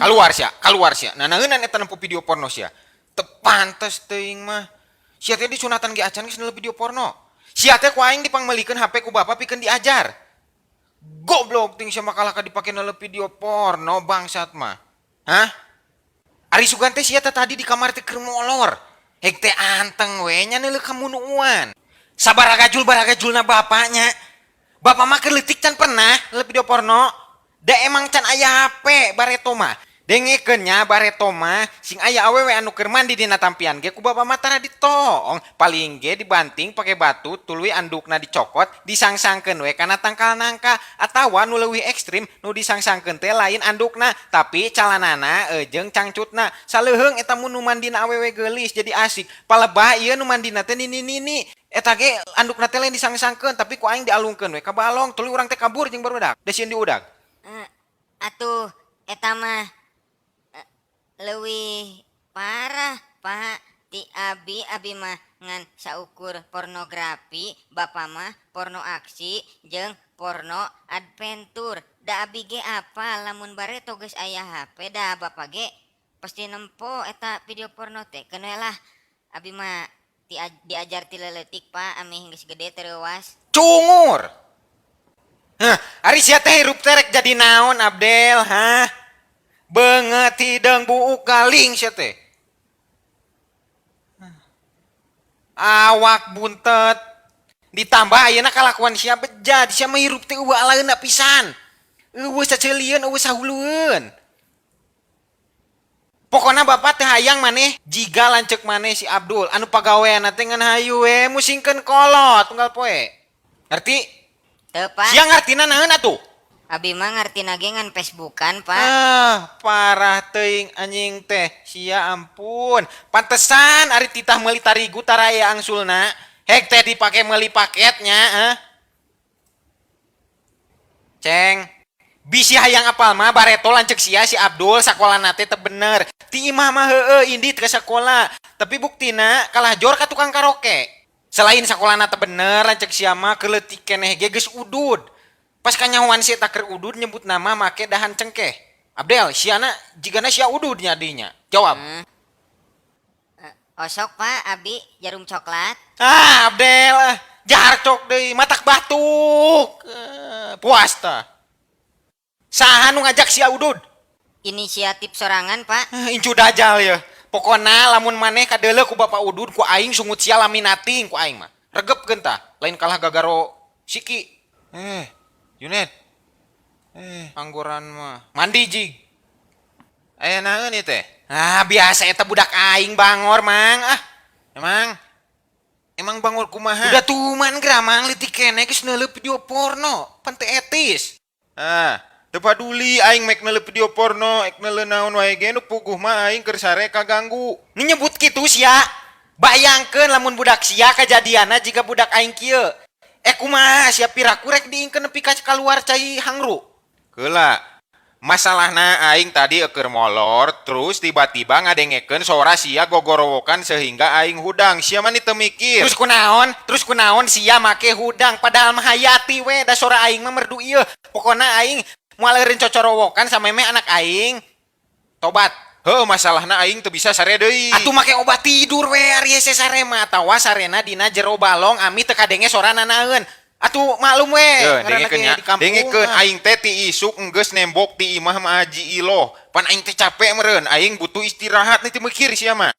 Keluar sia, keluar sia. Nanaeunan eta nempo video porno sia? Teu pantes teuing mah. Sia teh disunatan ge acan geus neuleuh video porno. Sia teh ku aing dipangmeulikeun HP ku bapa pikeun diajar. Goblok ting sia mah kalahka dipake neuleuh video porno, bangsat mah. Hah? Ari sugan teh sia teh tadi di kamar teh keur molor. Hek teh anteng we nya neuleuh kamunuan. Sabaragajul baragajulna bapaknya. Bapak mah keur leutik can pernah neuleuh video porno. Da emang can aya HP bareto mah. Dengekeun nya, bareto mah sing aya awewe anu keur mandi dina tampian ge ku bapak mah tara ditoong. Paling ge dibanting pake batu, tuluy andukna dicokot, disangsangkeun we kana tangkal nangka, atawa nu leuwih ekstrim, nu disangsangkeun teh lain andukna, tapi calanana jeung cangcutna. Saleuheung eta mun nu mandina awewe geulis, jadi asik. Palebah ieu nu mandina teh nini-nini. Eta ge andukna teh lain disangsangkeun, tapi ku aing dialungkeun we ka balong, tuluy urang teh kabur jeung barudak. Da sieun diudag. Eh, atuh eta mah leuwih parah, Pak, ti abi. Abi mah ngan saukur pornografi, bapak mah porno aksi jeung porno adventure. Da abi ge apa lamun bareto geus aya HP, da bapak ge pasti nempo eta video porno teh. Keun we lah, abi mah diajar ti leutik, Pak, ameh geus gede teu reuwas. Cungur. Hah, ari sia teh hirup teh rek jadi naon, Abdel, hah? Beungeut hideung buuk galing sia teh. Awak buntet. Ditambah ayeuna kalakuan sia bejad, sia mah hirup teh euweuh alaeuna pisan. Euweuh saceulieun, euweuh sahulueun. Pokona bapak teh hayang maneh jiga lanceuk maneh si Abdul anu pagaweanna teh ngan hayu we musingkeun kolot tunggal poe. Ngerti? Teu, Pak. Sia ngartina naon atuh? Abi mah ngartina ge ngan Facebookan, Pak. Ah, parah teuing anjing teh. Sia ampun. Pantesan ari titah meuli tarigu tara aya angsulna. Hek teh dipake meuli paketnya, ah. Ceng. Bisi hayang apal mah, bareto lanceuk sia si Abdul sakolana teh teu bener. Ti imah mah heueuh indit ke sakola, tapi buktina kalah jor ka tukang karaoke. Selain sakolana teu bener, lanceuk sia mah keleutik keneh ge geus udud. Pas kanyahoan si eta keur udud, nyebut nama make dahan cengkeh. Abdel, siana jigana sia udud nya dinya. Jawab. Eh, osok, Pak, abi jarum coklat. Ah, Abdel, ah, jarcok deui, matak batuk. Eh, puas tah. Saha nu ngajak sia udud? Inisiatif sorangan, Pak. Eh, incu dajal ya. Pokona lamun maneh kadeuleu ku bapak udud, ku aing sungut sia laminating ku aing mah. Regepkeun tah, lain kalah gagaro siki. Eh, Junet. Eh, Anggoran mah. Mandi jig. Aya naon ieu teh? Ah, biasa eta budak aing bangor, Mang. Ah, Emang emang bangor kumaha? Udah tuman geura, Mang, leutik keneh geus neuleuh video porno. Pan teu etis. Ah, teu paduli aing mek neuleuh video porno, ek neuleuh naon wae ge, nu puguh mah aing keur sare kaganggu. Ini nyebut kitu sia. Bayangkeun lamun budak sia kajadianna jiga budak aing kieu. Eh, kumaha sia, piraku rek diingkeun nepi ka kaluar cai hangru? Keula. Masalahna aing tadi keur molor, terus tiba-tiba ngadengekeun sora sia gogorowokan sehingga aing hudang. Sia mah teu mikir. Terus kunaon? Terus kunaon sia make hudang, padahal mah hayati we, da sora aing mah merdu ieu. Pokona aing moal eureun cocorowokan samemeh anak aing tobat. Heuh, masalahna aing teu bisa sare deui. Atuh make obat tidur we ari hese sare mah, atawa sarena dina jero balong ami teu kadenge sora nanaeun. Atuh maklum we, Ye, ngaranna dengekeun ge nya. di kampung. Dengekeun, ah. aing teh ti isuk enggeus nembok ti imah mah Haji Iloh. Pan aing teh capek meureun, aing butuh istirahat nih, teu mikir sia mah.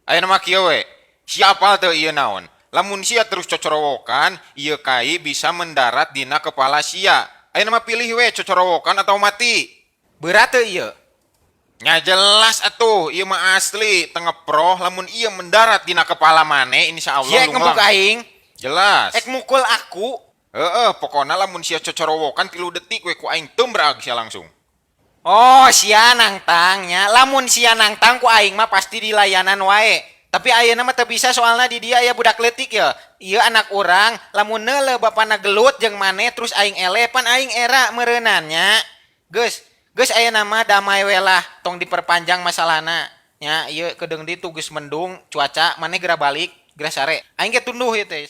Ayeuna mah kieu we. Sia apal teu ieu naon? Lamun sia terus cocorowokan, ieu kai bisa mendarat dina kepala sia. Ayeuna mah pilih we, cocorowokan atau mati. Berat teu ieu? Nya jelas atuh, ieu mah asli, teu ngeproh, lamun ieu mendarat dina kepala maneh, insya Allah Sia ek ngebuk lunglang. Aing, Jelas. ek mukul aku. Heeh, pokona lamun sia cocorowokan 3 detik we, ku aing tumbrag sia langsung. Oh, sia nangtangnya. Lamun sia nangtang ku aing mah pasti dilayanan wae. Tapi ayeuna mah teu bisa, soalna di dia aya budak leutik ya. Ieu anak urang, lamun neuleuh bapana gelut jeung maneh terus aing eleh, pan aing era meureunannya. Geus, geus, ayeuna mah damai we lah, tong diperpanjang masalahna. Nya ieu kedeung ditu geus mendung cuaca, maneh geura balik, geura sare. Aing ge tunduh ieu teh.